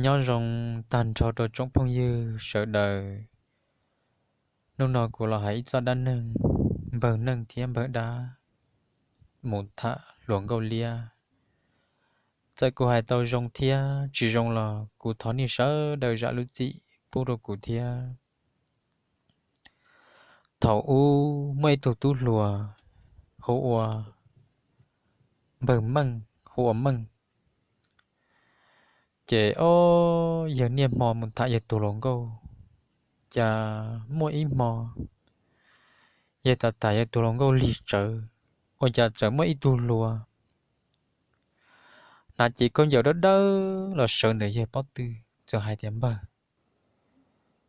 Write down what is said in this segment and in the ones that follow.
Nyob zoo tag nrho rau tsoom phooj ywg sawv daws. Hnub no kuv los hais ib txoj dab neeg npawg neej thiab npawg dab mus tham hluas nkauj liab. Txawm kuv hais tau zoo thiab tsis zoo los kuv thov nej sawv daws zam lub txim pub rau kuv thiab. Thaum ub muaj ib tug tub hluas hu ua npawg Meej, hu ua Meej. Ces ob yawg niaj hmo mus tham yawg tus hluas nkauj, cas muaj ib hmo yawg tham tham yawg tus hluas nkauj lig tsawv, ua cas txawm muaj ib tug hluas hnav cev khaub ncaws dawb dawb los sawv ntawm yawg pob tw, txawm hais tias, Npawg,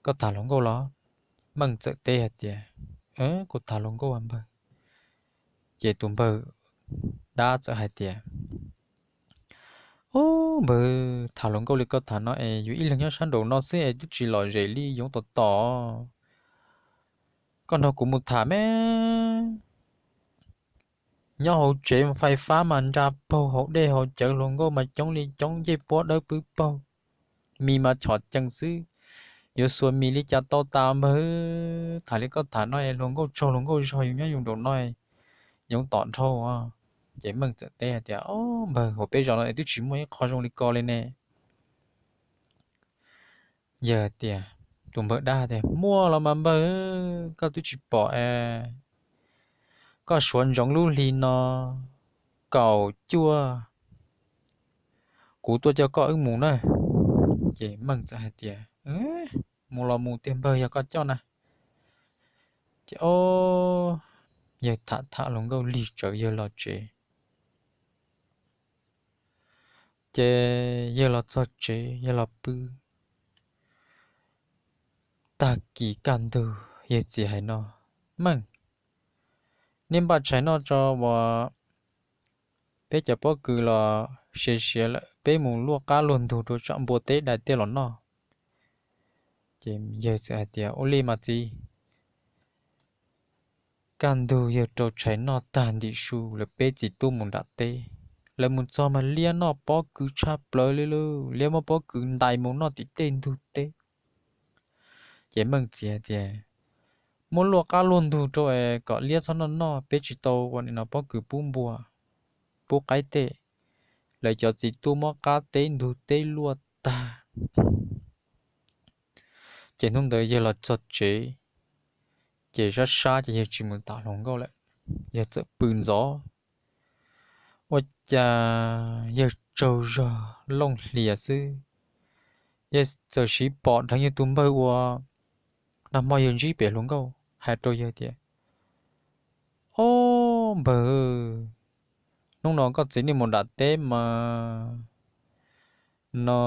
koj tham hluas nkauj los? Meej txawm teb hais tias, Kuv tham hluas nkauj as npawg. Ces tus npawg dab txawm hais tias, Ub, npawg, tham hluas nkauj li koj tham no es yus ib leeg nyob sab nraum no xwb es twb tsis lom zem li, yoov tom tom. Koj nrog kuv mus tham me. Nyob hauv tsev fais fab mas nra paug, hauv dej hauv cawv hluas nkauj mas coob li coob, ncej puab dawb pwb paug, mis mas chom cees xwb. Yuav xuas mis li cas tau tas npawg. Tham li koj tham no es hluas nkauj tsaug hluas nkauj zog, yus nyob yus nraum no yoov tom dhau. Ces Meej txawm teb hais tias, Ob npawg, hauv peb zos no es twb tsis muaj ib qho zoo li ko li ne. Yawg tias, tus npawg dab tias, Muaj los mas npawg, koj twb tsis pom es, koj suav ntsoov lub hli no kaum cuaj kuv tuaj coj koj wb mus na. Ces Meej txawm hais tias, Mus los mus tiag npawg, yog koj coj na. Ces ob yawg tham tham hluas nkauj lig tsawv yawg los tsev. Ces yawg los txog tsev yawg los pw. Tag kis kaj ntug yawg txiv hais no, Meej, nej npaj tshais noj tso uas peb cov pob kws los siav siav lawm, peb mus luaj qab luaj ntug rau tsam npua teb dai tej los noj. Ces yawg txawm hais tias, Ua li mas txiv. Kaj ntug yawg rau tshais noj tag ntim su, lawv peb txiv tub mus nram teb. Lawv mus txog mas liab noj pob kws tshaj plaws li lauj, liab muab pob kws ntais mus noj tim tej ntug teb. Ces Meej txiv hais tias, Muab luaj qab luaj ntug rau es kom liab txhob noj noj, peb tsis tau ua nim no pob kws pub npua, pub qaib tej. Lawv cov txiv tub muab qab teb ntug teb luaj tag. Ces hnub ntawd yawg los txog tsev, ces sab sab ces yawg tsis mus tham hluas nkauj lawm, yawg txawm pw ntxov. Ua cas yawg tsaug zog looj hlias xwb, yawg txawm siv pom dheev yawg tus npawg uas nag hmo yawg ntsib pem hluas nkauj hais rau yawg tias, Ob npawg, hnub no koj txiv nej mus nram teb mas no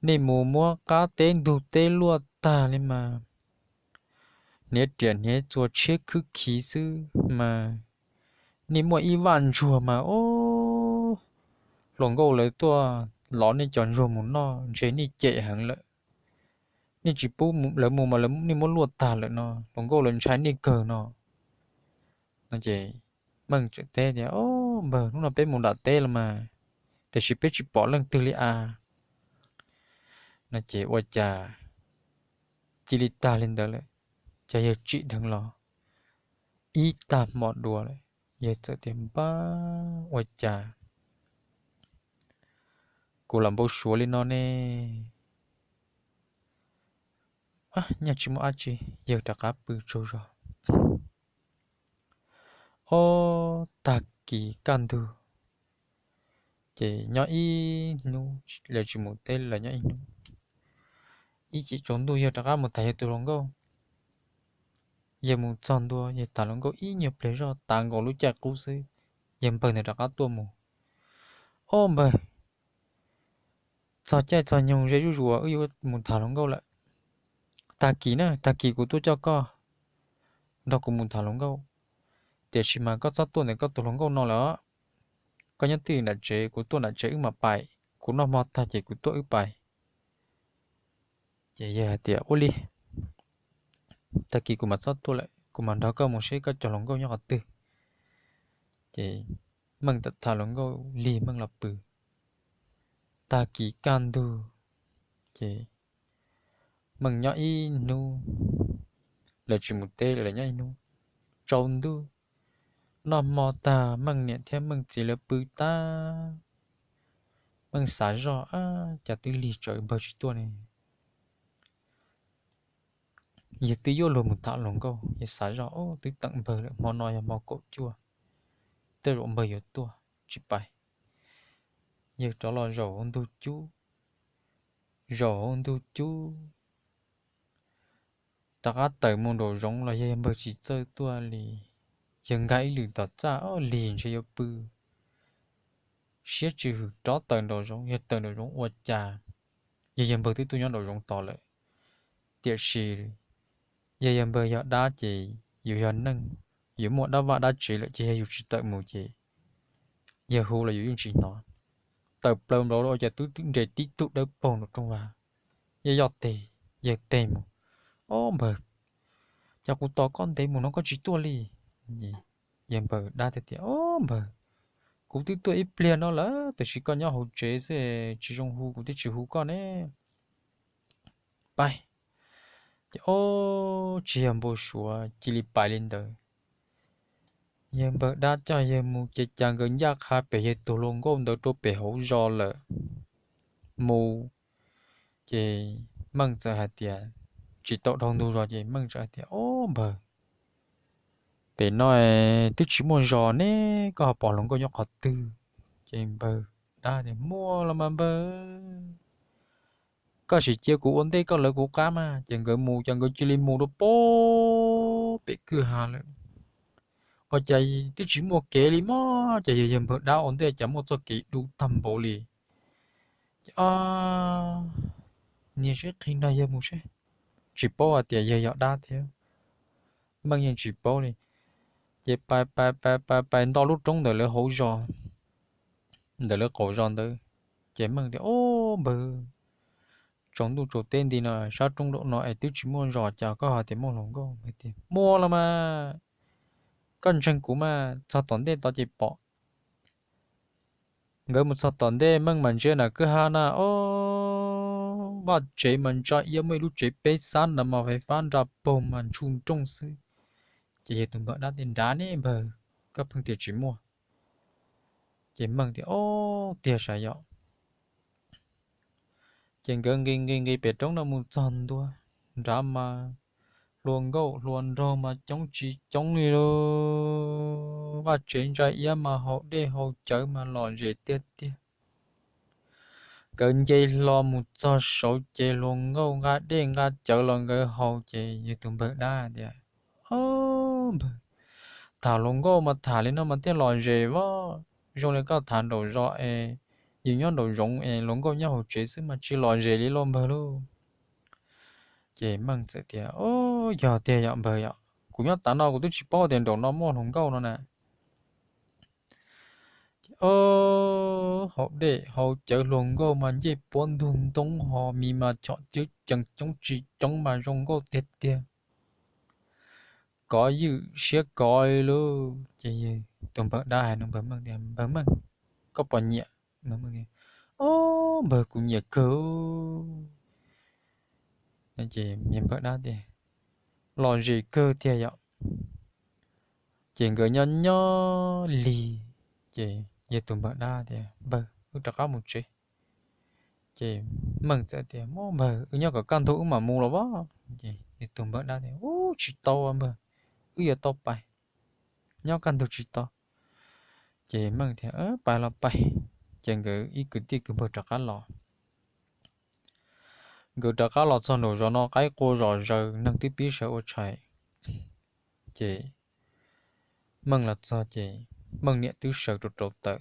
nej mus muab qab teb ntug teb luaj tag li mas, hniav riam hniav txuas tshiab khwb khiv xwb mas, nej muaj ib vaj ntsuag mas ob hluas nkauj lawv tuaj lov nej cov ntsuag mus noj ntshe nej cem heev lawm. Nej tsis pub lawv mus mas nej muab luaj tag lawm no, hluas nkauj lawv ntshai nej kawg no. No ces Meej teb tias, Ob npawg, hnub no peb mus nram teb los mas, tiam sis peb tsis pom leej twg li as. No ces ua cas cia li tag li ntawd lawm, ces yawg tsim dheev los ib tag hmo dua lawm, yawg txawm tias, Npab, ua cas kuv lam npau suav li no ne? Nyaj tsis muaj dab tsi, yawg rov qab pw tsaug zog. Ob tag kis kaj ntug, ces nyob ib hnub, lawv tsis mus teb lawv nyob ib hnub, ib chim tsaus ntuj yawg rov qab mus tham yawg tus hluas nkauj. Yawg mus txog ntua yawg tham hluas nkauj ib nyuag pliag zoj tas nkaus lub caij qub xwb, yawg npawg ntawd rov qab tuaj mus, Ob npawg, txog caij txog nyoog ze zuj zus wb yuav mus tham hluas nkauj lawm. Tag kis na, tag kis kuv tuaj coj koj nrog kuv mus tham hluas nkauj, tiam sis mas koj txhob tuaj ntawm koj tus hluas nkauj no lawm. Koj nyob twj ywm nram tsev, kuv tuaj nram tsev wb mam pais, kuv noj hmo tag ces kuv tuaj wb pais. Ces yawg hais tias, Ua li, tag kis kuv mam txhob tuaj lawm, kuv mam nrog koj mus seb koj cov hluas nkauj nyob qhov twg. Ces Meej tawm tham hluas nkauj lig Meej los pw. tag kis kaj ntug, ces Meej nyob ib hnub, lawv tsis mus teb lawv nyob ib hnub, tsaus ntuj, noj hmo tag Meej niam thiab Meej txiv lawv pw tag, Meej xav zoj, Ab, cas twb lig tsawv npawg tsis tuaj ne? Yawg twb yuav luag mus tham hluas nkauj, yawg xav zoj, Ub, twb teem npawg lawm, hmo no yog hmo kaum cuaj, tej zaum npawg yuav tuaj, tsis pais. Yawg rov los zaum hauv ntug cub, zaum hauv ntug cub, rov qab tawm mus nraum zoov los yawg npawg tsis txawj tuaj li. Yawg nkag ib lwm tom txaj, Ob, lig ntshe yuav pw, siab tsis hwm rov tawm nraum zoov. Yawg tawm nraum zoov ua cas yawg yawg npawg twb tuaj nyob nraum zoov tos lawm. Tiam sis yawg yawg npawg yog dab ces yus yog neeg, yus muaj dab vaj dab tsev lawm ces yog yus tsis tawm mus ces yawg hu los yus yeej tsis hnov. Tawm plaws nraud ua cas twb nres tib tug dawb paug nraum rooj vag, yawg yoj tes, yawg tes mus, Ob npawg, cas kuv tos koj ntev mus no koj tsis tuaj li? Yawg npawg dab tias, Ob npawg, kuv twb tuaj ib pliag no lawm tab sis koj nyob hauv tsev xwb, tsis zoo hu kuv thiaj tsis hu koj ne. Pais. Ces ob, tsis yog npau suav cia li pais li ntawd. Yawg npawg dab coj yawg mus ces cas nkawd ncaj qha pem yawg tus hluas nkauj ntawd rau pem hauv zos lawm. Mus, ces Meej txawm hais tias, tsis tau dhau ntug zos ces Meej txawm hais tias, Ob npawg, pem no twb tsis muaj zos ne, koj ho pom hluas nkauj nyob qhov twg? Ces npawg dab tias, Muaj los mas npawg, koj sim cia kuv ua ntej koj lawv kuv qab mas. Ces nkawd mus ces nkawd cia li mus rau pem kwj ha lawm. Ua cas twb tsis muaj kev li mas ces yawg yawg npawg dab ua ntej cas muaj txoj kev dub tag npaum li. Ces ob, niag sib qhi nrog yawg mus seb, tsis paub hais tias yawg yog dab thiab. Meej yeej tsis paub li. Ces pais pais pais pais pais nto lub roob ntawm lawv hauv zos, ntawm lawv qaum zos ntawd. Ces Meej tias, Ob npawg, tsaus ntuj tsaus teb nti no sab roob nraum no es twb tsis muaj zos cas koj hais tias muaj hluas nkauj? Tias, Muaj los mas, koj ntseeg kuv mas, txog tom ntej tod ces pom. Nkawd mus txog tom ntej Meej mas ntsia nram kwj ha na, ob, vaj tsev mas ntsa iab, muaj ib lub tsev peb xab nrad mas fais fab nra paug mas ntshu nrooj xwb. Ces yawg tus npawg dab tias, Nrad ne npawg, koj pheej tias tsis muaj. Ces Meej tias, Ob, tiag sav yom. Ces nkawd nqis nqis nqis pem roob no mus txog ntua, nrad mas hluas nkauj hluas nraug mas coob tsis coob li lauj. Vaj tsev ntsa iab mas haus dej haus cawv mas lom zem tiag tiag. Nkawd nce hlo mus txog saud ces hluas nkauj nqa dej nqa cawv los nkawd haus ces yawg tus npawg dab tias, Ob npawg, tham hluas nkauj mas tham li no mas thiaj lom zem vab. Zoo li koj tham nraum zos es, yus nyob nraum zoov es hluas nkauj nyob hauv tsev xwb mas tsis lom zem li lauj npawg lauj. Ces Meej txawm tias, Ob, yog tiag yom npawg yom, kuv nyob tav no kuv twb tsis paub tias nraum no muaj hluas nkauj no na. Ob, haus dej haus cawv hluas nkauj mas ncej puab ntug ntoob ho mis mas chom cawv cees coob tsis coob mas zoo nkauj tiag tiag. Kov ywm siab kov li lauj. Ces tus npawg dab hais npawg Meej tias, Npawg Meej, koj puas nyiam? Ob npawg, kuv nyiam kawg. Ces npawg dab tias, Lom zem kawg tiag yom. Ces nkawd nyob nyob lig, ces yawg tus npawg dab tias, Npawg, wb rov qab mus tsev. Ces Meej txawm tias, Muab npawg, wb nyob kom kaj ntug wb mam mus los as. Ces yawg tus npawg dab tias, Ub, tsis tau npawg, wb yuav tau pais, nyob kaj ntug tsis tau. Ces Meej tias, Pais los pais. Ces nkawd ib kwv tij kwv npawg rov qab los. Nkawd rov qab los txog nraum zos no qaib qua zom zaws, neeg twb pib sawv ua tshais. Ces Meej los txog ces Meej niam twb sawv rau rau tawm.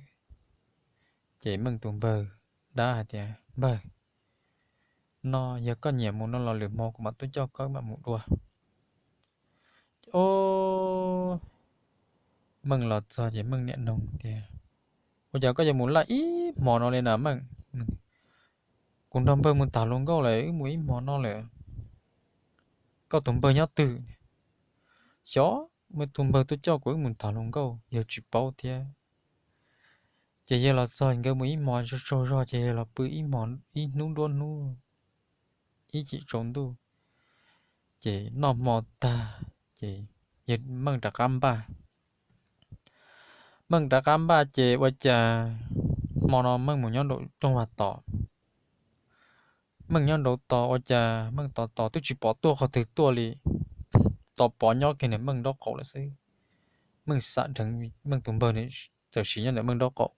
Ces Meej tus npawg dab hais tias, Npawg, no yog koj nyiam mus no los lwm hmo kuv mam tuaj coj koj mam mus dua. Ces ob, Meej los txog ces Meej niam nug tias, Ua cas koj yuav mus laj ib hmo no li na Meej? Kuv nrog npawg mus tham hluas nkauj lawm, wb mus ib hmo no lawm. Koj tus npawg nyob twg? Xyov, muaj tus npawg tuaj coj kuv wb mus tham hluas nkauj, yawg tsis paub thiab. Ces yawg los txog nkawd mus ib hmos tsaug zog ces yawg los pw ib hmo, ib hnub nruab hnub, ib chim tsaus ntuj. Ces noj hmo tag ces yawg Meej rov qab npaj. Meej rov qab npaj ces ua cas hmo no Meej mus nyob nraum rooj vag tod. Meej nyob nraud tos ua cas Meej tos tos twb tsis pom tuaj qhov twg tuaj li, tos pom nyob kiag ntawm Meej nraub qaum lawm xwb. Meej xam dheev Meej tus npawg txawm siv nyob ntawm Meej nraub qaum,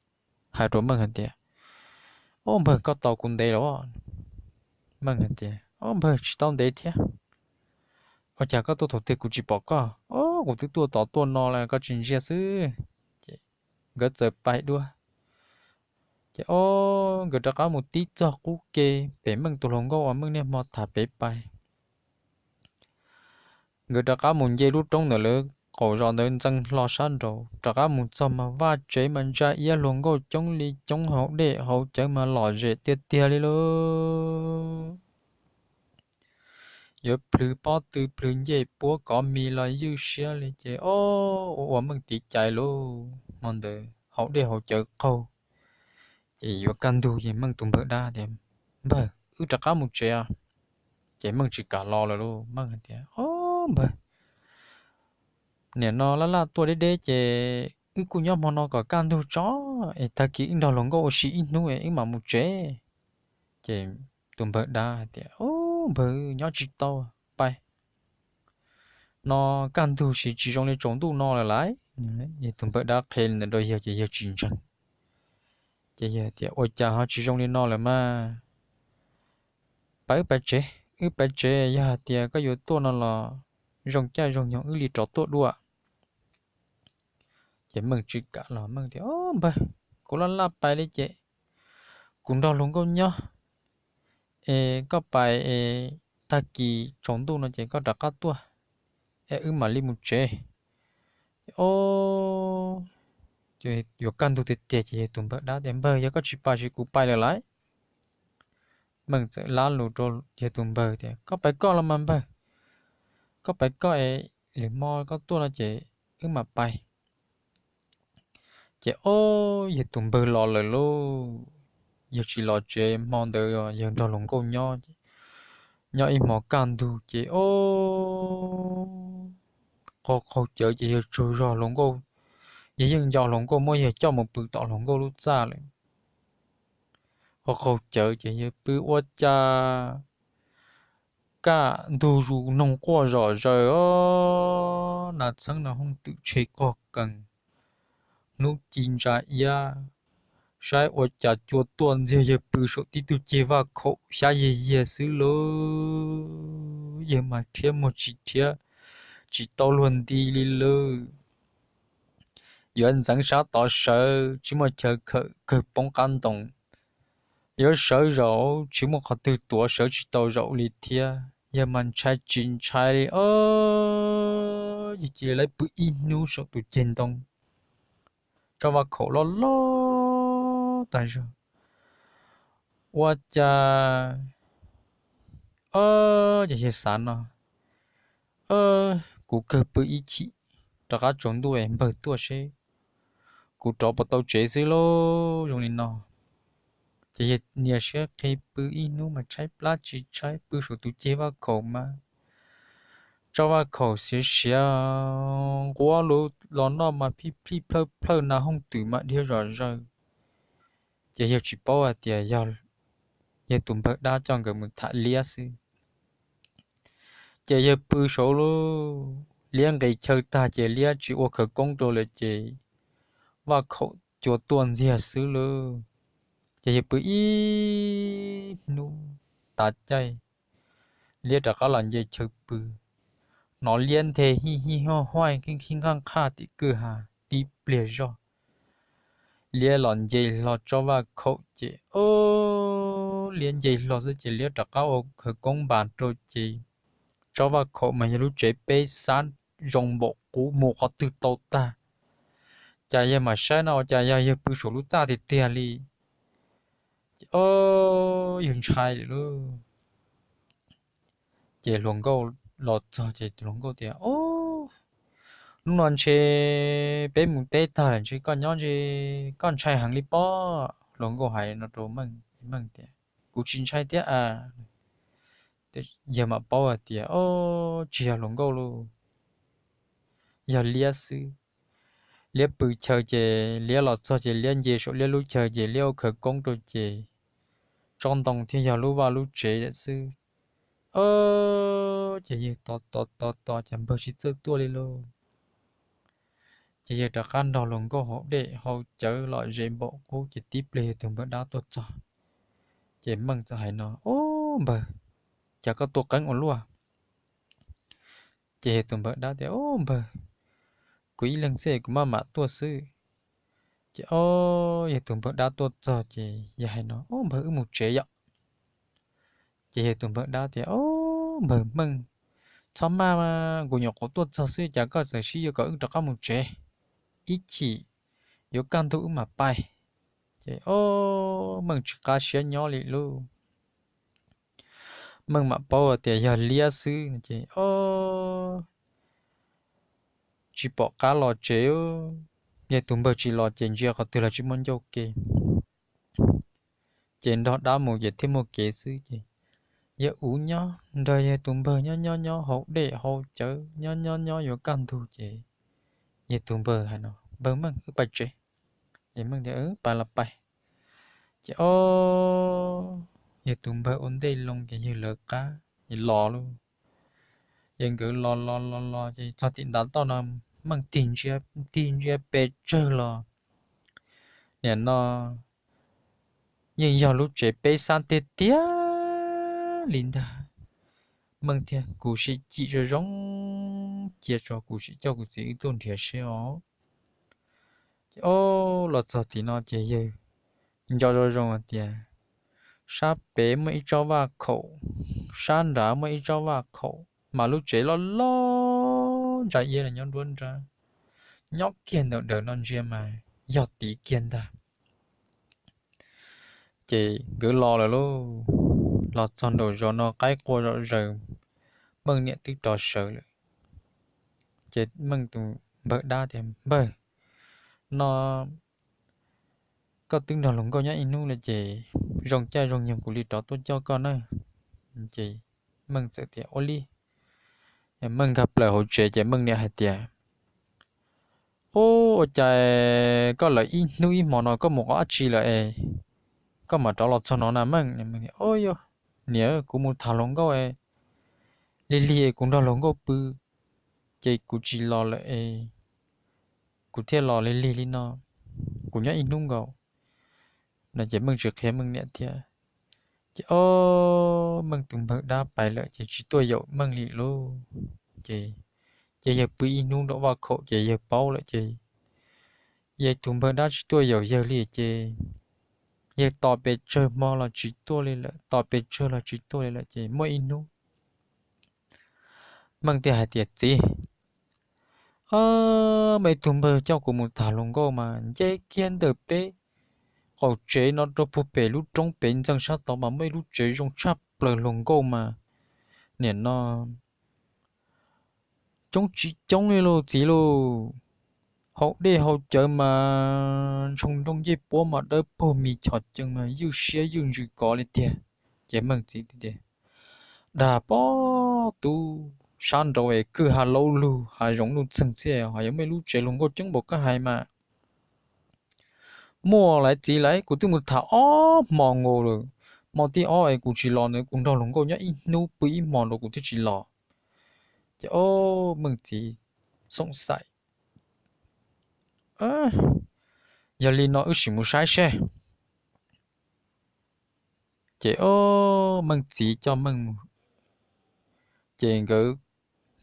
hais rau Meej hais tias, Ob npawg, koj tos kuv ntev los? Meej hais tias, Ob npawg, tsis tau ntev thiab. Ua cas koj tuaj thaum twg kuv tsis pom koj? Ob, kuv twb tuaj tod tuaj no los koj tsis ntsia xwb. Ces nkawd txawm pais dua. Ces ob, nkawd rov qab mus tib txog qub ke pem Meej tus hluas nkauj uas Meej niaj hmo tham pem pais. Nkawd rov qab mus nce lub roob ntawm lawv qaum zos ntawd ntxeev hlo sab nraud, rov qab mus txog mas vaj tsev mas ntsa iab hluas nkauj coob li coob, hauv dej hauv cawv mas lom zem tiag tiag li lauj. Yuav plhws pob tw plhws ncej puab kov mis los ywj siab li ces ob, ua ua Meej tiv cai lauj. Hmo ntawd hauv dej hauv cawv qaug, ces yuav kaj ntug ces Meej tus npawg dab tias, Npawg, wb rov qab mus tsev os. Ces Meej tsis kam los lawm lauj. Meej hais tias, Ob npawg, nim no laj laj tuaj deb deb ces wb kuj nyob hmo no kom kaj ntug tso, es tag kis wb nrog hluas nkauj ua si ib hnub es wb mam mus tsev. Ces tus npawg dab hais tias, Ob npawg, nyob tsis tau, pais, no kaj ntug siv tsis zoo li tsaus ntuj no lawm lauj. Tus npawg dab qhia li ntawd rau yawg ces yawg tsis ntseeg. Ces yawg tias, Ua cas ho tsis zoo li no lawm mas? Pais wb pais tsev, wb pais tsev, yog hais tias koj yuav tuaj no los zoo caij zoo nyoog wb li rov tuaj dua. Ces Meej tsis kam los, Meej tias, Ob npawg, kuv laj laj pais li ces kuv nrog hluas nkauj nyob, es koj pais es tag kis tsaus ntuj no ces koj rov qab tuaj, es wb mam li mus tsev. Ob, yuav kaj ntug tiag tiag ces yawg tus npawg dab tias, Npawg, yog koj tsis pais ces kuv pais lawm lauj. Meej txawm lab lus rau yawg tus npawg tias, Koj pais koj los mas npawg, koj pais koj es lwm hmo koj tuaj no ces wb mam pais. Ces ob, yawg tus npawg los lawm lauj. Yawg tsis los tsev, hmo ntawd yawg nrog hluas nkauj nyob, nyob ib hmo kaj ntug ces ob, qaug qaug cawv ces yawg tsaug zog hluas nkauj, yawg yeej nco hluas nkauj muab yawg coj mus pw tom hluas nkauj lub txaj lawm. Qaug qaug cawv ces yawg pw ua cas kaj ntug zus noog quaj zom zaws os, nas txheeb nas hooj twm tshe quag qees, hnub ci ntsa iab, saib ua cas cua tuaj ntxiag, yawg pw saum tib tug ceg vaj khaum xyab yiag yiag xwb lauj. Yawg mas rhiab muag tsis rhiab, tsis tau luag nti li lawm. Yuav ntxeev sab tod sawv tsis muaj chaw khawm, kawg poob qab ntoo. Yuav sawv zaum tsis muaj qhov twg tuav, sawv tsis tau zaum li thiab. Yawg mas ntshai tsis ntshai li os, yawg cia li pw ib hnub saum tus ceg ntoo, tsob vaj khaum loj loj tag zog. Ua cas, o, ces yawg xav no, kuv kawg pw ib chim, rov qab tsaus ntuj es npawg tuaj seb kuv rov puas tau tsev xwb lauj. Zoo li no ces yawg nias siab qhi pw ib hnub mas tshaib plab tsis tshaib, pw saum tus ceg vaj khaum mas tsob vaj khaum siav siav, nquab lub los noj mas phij phij plhawj plhawj, nas hooj twm mas dhia zom zaws. Ces yawg tsis paub hais tias yog yawg tus npawg dab coj nkawd mus tham liab xwb. Ces yawg pw saud lub liab nqis chaw tag ces liab tsis ua khawv koob rau lawm ces vaj khaum cua tuaj ntxiag xwb lauj. Ces yawg pw ib hnub tas caij, liab rov qab los nce chaw pw. Hnov liab nthe hij hij haj huaj khib nqaj nqhaj tim kwj ha tib pliag zog. Liab los nce hlo tsob vaj khaum ces, o, liab nce hlo xwb ces liab rov qab ua khawv koob npas rau ces tsob vaj khaum mas yog lub tsev peb xab zoo npaum qub, mus qhov twg tau tag. Cas yawg mam saib no ua cas yog yawg pw saum lub txaj tiag tiag li. Ces, o, yawg ntshai lawm lauj. Ces hluas nkauj los txog ces hluas nkauj tias, o, Hnub no ntshe peb mus teb tag lawm ntshe koj nyob ntshe koj ntshai heev li pob. Hluas nkauj hais no rau Meej, Meej tias, Kuv tsis ntshai thiab a. Yawg mam paub hais tias, Ob, tsis yog hluas nkauj lauj, yog liab xwb. Liab pw chaw ces liab los txog ces liab nce saum liab lub chaw ces liab ua khawv koob rau ces tsob ntoo thiaj yog lub vaj lub tsev lawm xwb. Ob, ces yawg tos tos tos tos ces npawg tsis txawj tuaj li lauj. Ces yawg rov qab nrog hluas nkauj haus dej haus cawv los ze npaum qub ces tib pliag yawg tus npawg dab tuaj txog. Ces Meej txawm hais no, Ob, npawg, cas koj tuaj qeeb ua luaj? Ces yawg tus npawg dab tias, Ob, npawg, kuv ib leeg xwb kuv maj mam tuaj xwb. Ces ob, yawg tus npawg dab tuaj txog ces yawg hais no, Ob, npawg, wb mus tsev yom. Ces yawg tus npawg dab tias, Ob, npawg Meej, txhob maj, kuv nyuam qhuav tuaj txog xwb cas koj txawm sib yuav kom wb rov qab mus tsev, ib chim yuav kaj ntug wb mam pais. Ces ob, Meej tsis qab siab nyob li lauj. Meej mam paub tias yog liab xwb ces ob, tsis pom qab los tsev. Yawg tus npawg tsis los ces ntsia qhov twg los tsis muaj ncauj ke. Ces nrog dab mus ces thiaj muaj kev xwb ces yawg uv nyob nrog yawg tus npawg nyob nyob nyob haus dej haus cawv nyob nyob nyob yuav kaj ntug ces yawg tus npawg hais no, Npawg Meej, wb pais tsev. Ces Meej tias, Pais los pais. Ces ob, yawg tus npawg ua ntej loo ces yawg lawv qab es los lauj. Ces nkawd los los los los ces txog tim ntav toj no, Meej tig ntsia, tig ntsia pes tsawg los nim no yeej yog lub tsev peb xab tiag tiag li ntag. Meej thiaj kuv sim cim zoo zoo cia tso kuv sim coj kuv txiv wb tuaj nrhiav seb os. Ces ob, los txog tim no ces yawg nco zoo zoo hais tias sab pem muaj ib tsob vaj khaum, sab nrad muaj ib tsob vaj khaum mas lub tsev loj loj ntsa iab los nyob nruab nrab, nyob kiag ntawm daws no ntsia mas yog tid kiag ntag. Ces nkawd los lawm lauj, los txog nraum zos no qaib qua zom zaws, Meej niam twb rov sawv lawm. Ces Meej tus npawg dab tias, Npawg, no koj twb nrog luag nkauj nyob ib hnub lawm ces zoo caij zoo nyoog kuv li rov tuaj coj koj na. Ces Meej txawm tias, Ua li. Meej nkag plaws hauv tsev ces Meej niam hais tias, Ub, ua cas koj lawm ib hnub ib hmo no koj mus qhov dab tsi lawm es koj mam rov los txog no na Meej? Niam, kuv mus tham luag nkauj lig lig es kuv nrog luag nkauj pw ces kuv tsis los lawm es kuv thiaj los lig lig li no, kuv nyob ib hnub nkaus no. Ces Meej tsis qhia Meej niam thiab. Ces ob, Meej tus npawg dab pais lawm ces tsis tuaj yaum Meej li lauj. Ces, ces yawg pw ib hnub nraum vaj khaum ces yawg paub lawm ces yawg tus npawg dab tsis tuaj yaum yawg li ces yawg tos pes tsawg hmo los tsis tuaj li lawm, tos pes tsawg los tsis tuaj li lawm ces muaj ib hnub Meej thiaj hais tias, Txiv, muaj ib tug npawg coj kuv mus tham hluas nkauj mas nce kiag ntawm peb qaum tsev no rau puag pem lub roob pem ntxeev sab tod mas muaj ib lub tsev zoo tshaj plaws hluas nkauj mas nim no coob tsis coob li lauj txiv lauj. Haus dej haus cawv mas ntsoog nrooj ncej puab mas dawb paug mis chom cees mas ywj siab ywj ntsws kov li tiag. Ces Meej txiv tias, Dag pob tub, sab nraud es kwj ha laub lug hav zoov nuj txeeg xwb ho yuav muaj ib lub tsev hluas nkauj coob npaum koj hais mas. Muaj lawm txiv lawm, kuv twb mus tham ob hmo nkaus lawm. Hmo thib ob es kuv tsis los ntawd kuv nrog hluas nkauj nyob ib hnub pw ib hmo nraud kuv thiaj tsis los. Ces ob, Meej txiv xoom xaim, Yog li no wb sim mus saib seb. Ces ob, Meej txiv coj Meej mus, ces nkawd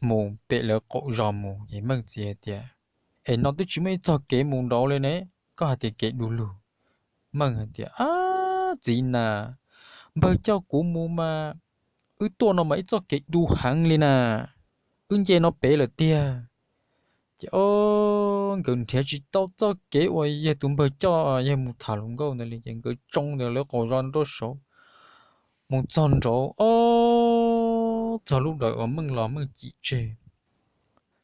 mus pem lawv qaum zos mus es Meej txiv hais tias, Es no twb tsis muaj ib txog kev mus nraud li ne, koj hais tias kev du lug. Meej hais tias, Ab txiv na, npawg coj kuv mus mas wb tuaj no mas ib txoj kev du heev li na, wb nce no pem lawm tiag. Ces ob, nkawd nrhiav tsis tau txoj kev uas yawg tus npawg coj yawg mus tham hluas nkauj ntawd li ces nkawd tsoo ntawm lawv qaum zos rau saud mus txog nraud ob, txog lub dawm uas Meej los Meej cim tseg.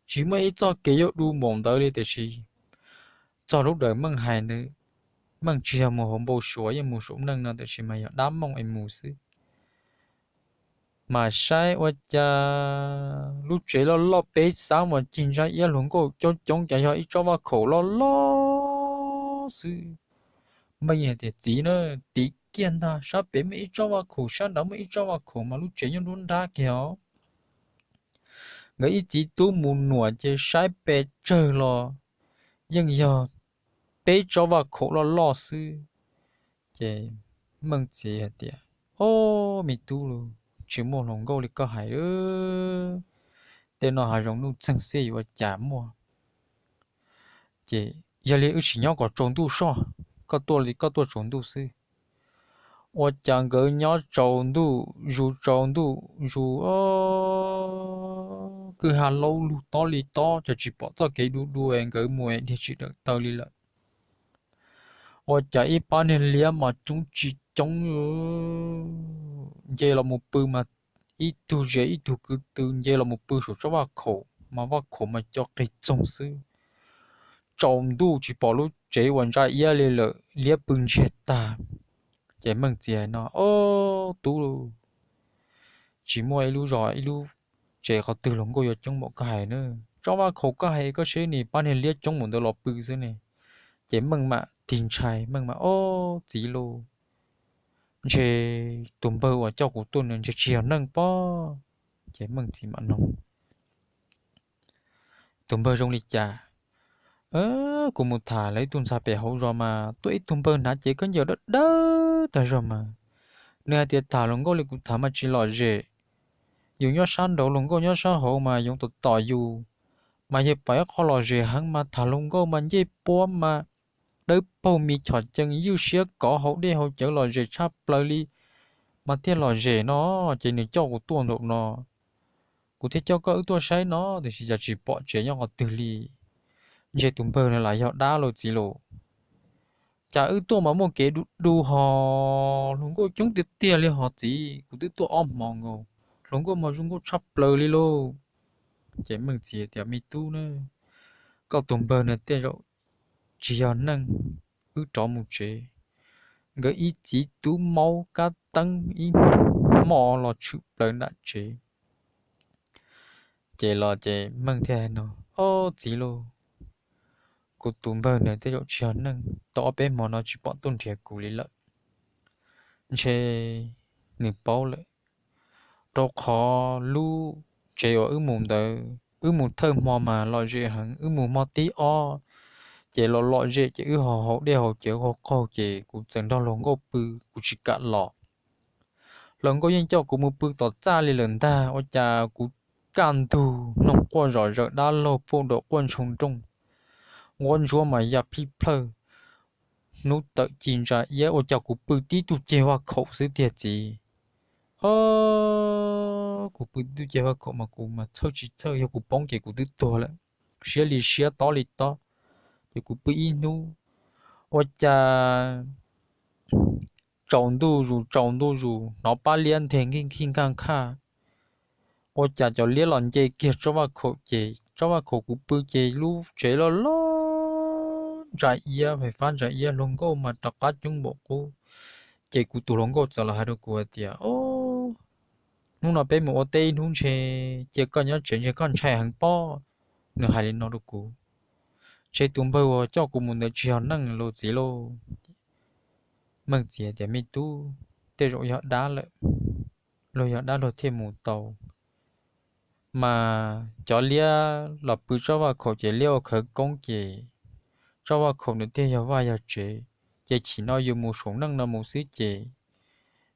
tsis muaj ib txoj kev yuav du npaum ntawd li. Tiam sis txog lub dawm Meej hais ntawd, Meej tsis yog mus hauv npau suav, yeej mus saum neej no, tiam sis mas yog dab mooj es mus xwb. Mas saib ua cas lub tsev loj loj peb xab mas cig ntsa iab hluas nkauj coob coob, cas yog ib tsob vaj khaum loj loj xwb. Meej hais tias, Txiv na, tim kiag ntag, sab pem muaj ib tsob vaj khaum, sab nrad muaj ib tsob vaj khaum, mas lub tsev nyob nruab nrab kiag os. Nkawd ib txiv tub mus nuam ces saib pes tsawg los yeej yog peb tsob vaj khaum loj loj xwb. Ces Meej txiv hais tias, Ob, me tub, tsis muaj hluas nkauj li koj hais, tej no hav zoov nuj txeeg xwb yuav ua cas muaj. Ces yog li wb sim nyob kom tsaus ntuj soj, koj tuaj li koj tuaj tsaus ntuj xwb. Ua cas nkawd nyob tsaus ntuj zus tsaus ntuj zus, kwj ha laub lug tob li tob, cas tsis pom txoj kev du du es nkawd mus dhia tsis dawm taw li lawm. Ua cas ib pab niag liab mas coob tsis coob, nce los mus pw mas ib tug ze ib tug kwv tw, nce los mus pw saum tsob vaj khaum mas vaj khaum mas co qig txoog xwb. Tsaus ntuj tsis pom lub tsev uas ntsa iab li lawm, liab pw ntsiag tag. Ces Meej txiv hais no, Ob, tub, tsis muaj ib lub zos ib lub tsev qhov twg hluas nkauj yuav coob npaum koj hais na. Tsob vaj khaum koj hais koj saib ne, pab niag liab coob npaum ntawd los pw xwb ne. Ces Meej mam tig ntshai, Meej mam, Ob, txiv lauj, ntshe tus npawg uas coj kuv tuaj no ntshe tsis yog neeg pob. Ces Meej txiv mam noog, Tus npawg zoo li cas? Kuv mus tham lawv ib tug ntxhais pem hauv zos mas tuaj ib tug npawg hnav cev khaub ncaws dawb dawb tag zog mas, nws hais tias tham hluas nkauj li kuv tham mas tsis lom zem. Yus nyob sab nraud, hluas nkauj nyob sab hauv mas yoov tom tom yus, mas yawg pom ib qho lom zem heev mas tham hluas nkauj mas ncej puab mas dawb paug, mis chom cees, ywj siab kov, haus dej haus cawv lom zem tshaj plaws li, mas thiaj lom zem no. Ces nws coj kuv tuaj nraum no, kuv thiaj coj koj wb tuaj saib no, tiam sis cas tsis pom tsev nyob qhov twg li. Ntshe tus npawg no lam yog dab lauj txiv lauj. Cas wb tuaj mas muaj kev du du hos hluas nkauj coob tiag tiag li hos txiv, kuv twb tuaj ob hmo nkaus, hluas nkauj mas zoo nkauj tshaj plaws li lauj. Ces Meej txiv tias, Me tub na, koj tus npawg no tej zaum tsis yog neeg, wb rov mus tsev. Nkawd ib txiv tub maub kab teeb ib hmo los tshwm plaws nram tsev. Ces los ces Meej thiaj hais no, Ob, txiv lauj, kuv tus npawg no tej zaum tsis yog neeg, tau ob peb hmo no tsis pom tuaj nrhiav kuv li lawm. Ntshe nws paub lawm, rau qhov lub tsev uas wb mus ntawd, wb mus thawj hmo mas lom zem heev, wb mus hmo thib ob ces los lom zem, ces wb ho haus dej haus cawv qaug qaug, ces kuv txawm nrog hluas nkauj pw, kuv tsis kam los. Hluas nkauj yeej coj kuv mus pw tom txaj li lawm ntag, ua cas kuv kaj ntug noog quaj zom zaws, dab laug phauj daum quaj ntshoo nrooj, nquab ntsuab mas ya plij plawg, hnub tawm ci ntsa iab, ua cas kuv pw tib tug ceg vaj khaum xwb tiag txiv. Ob, kuv pw tib tug ceg vaj khaum mas kuv mas txhawj tsis txhawj, yog kuv poob ces kuv twb tuag lawm, siab li siab tob li tob. Ces kuv pw ib hnub, ua cas tsaus ntuj zus tsaus ntuj zus hnov pab liab nteg nkij nkij nkaj nkhaj. Ua cas cov liab los nce kiag tsob vaj khaum, ces tsob vaj khaum kuv pw ces lub tsev loj loj ntsa iab, fais fab ntsa iab, hluas nkauj mas rov qab coob npaum qub. Ces kuv tus hluas nkauj txawm los hais rau kuv hais tias, Ob, hnub no peb mus ua teb ib hnub, ntshe cia koj nyob tsev ntshe koj ntshai heev pob. Nws hais li no rau kuv, ntshe tus npawg uas coj kuv mus ntawd tsis yog neeg lauj txiv lauj. Meej txiv tias, Me tub, tej zaum yog dab lawm, luag yog dab luag thiaj mus tau. Mas cov liab los pw tsob vaj khaum ces liab ua khawv koob, ces tsob vaj khaum nws thiaj yog vaj yog tsev. Ces chim no yus mus saum neej no mus xwb ces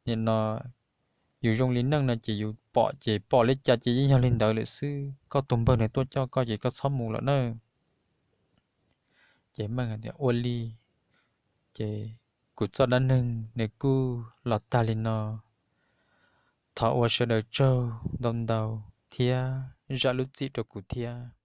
nim no yus zoo li neej no ces yus pom ces pom li cas ces yeej yog li ntawd lawm xwb. Koj tus npawg nws tuaj coj koj ces koj txhob mus lawm nawb. Ces Meej tias, Ua li, ces kuv txoj dab neeg nws kuj los tag li no. Thov ua sawv daws tsaug ntau ntau thiab zam lub txim rau kuv thiab.